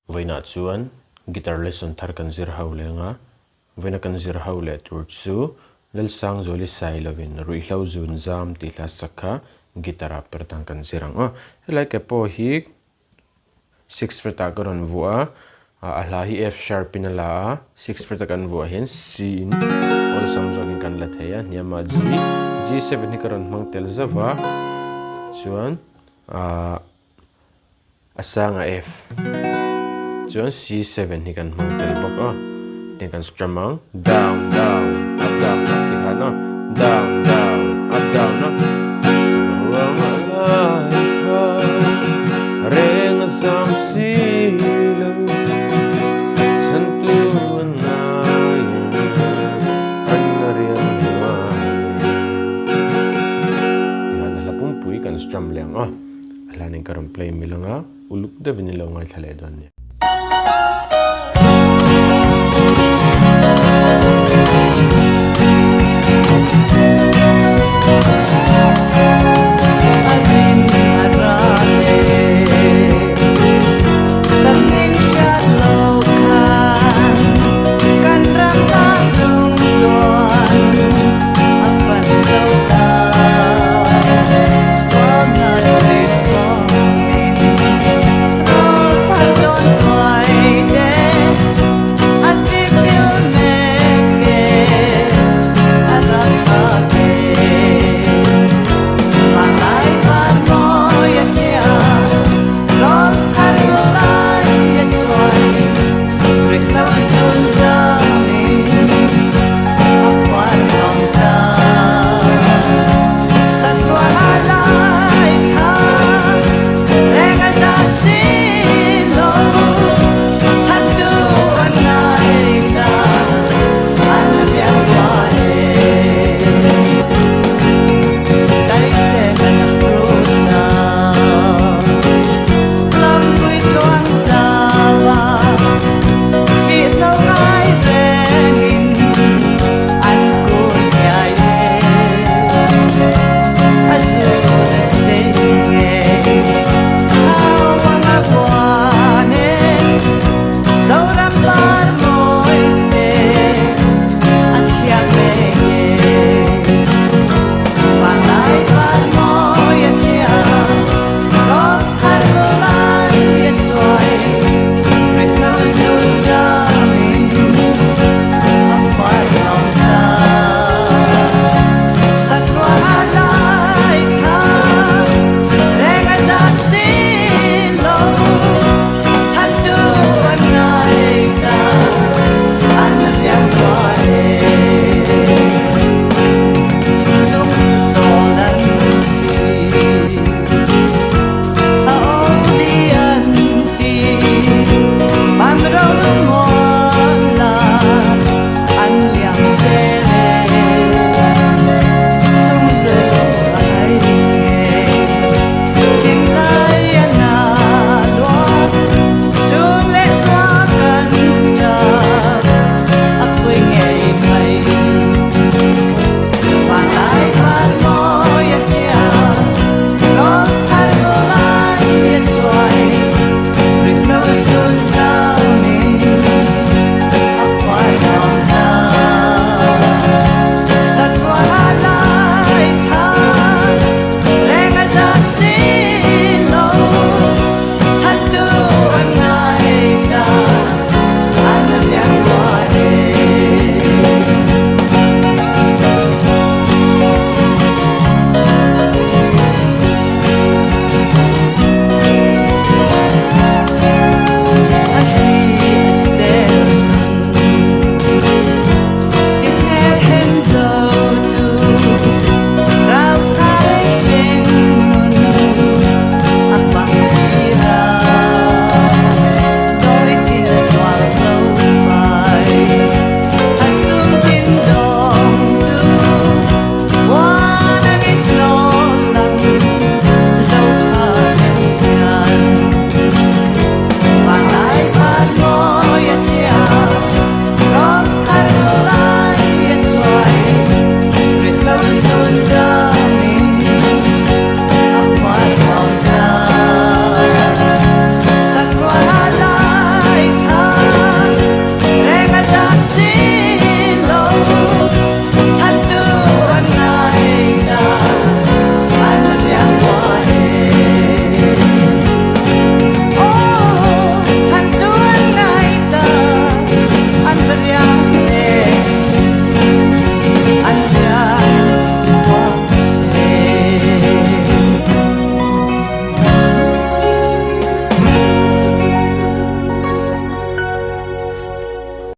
Vawiinah chuan guitar lesson thar kan zir ho leng a, vawiina kan zir ho leh tur chu Lalsangzuali Sailovin Ruihhlo Zun Zam tih hla sak kha guitar ah per tan kan zir ang aw. Helai ke pawh hi six fret ah ka rawn vuah a, a hla hi F sharp in a la a, six fret a kan vuah hian C in awlsam zawkin kan la thei a, hniamah G, G7 hi ka rawn hmang tel zauh va, chuan ahh. A sanga F chuan C7 hi kan hmang tel bawk a, tiang kan strum ang down down up down up ti khan aw down down up down a saruang a lai tha reng a zam si lo chhan tu an ngai a an la riang hnuai ti khan a hla pumpui kan strum leh ang a. A hlanin ka rawn play mil anga uluk deuhin i lo ngaithla leh dawn nia.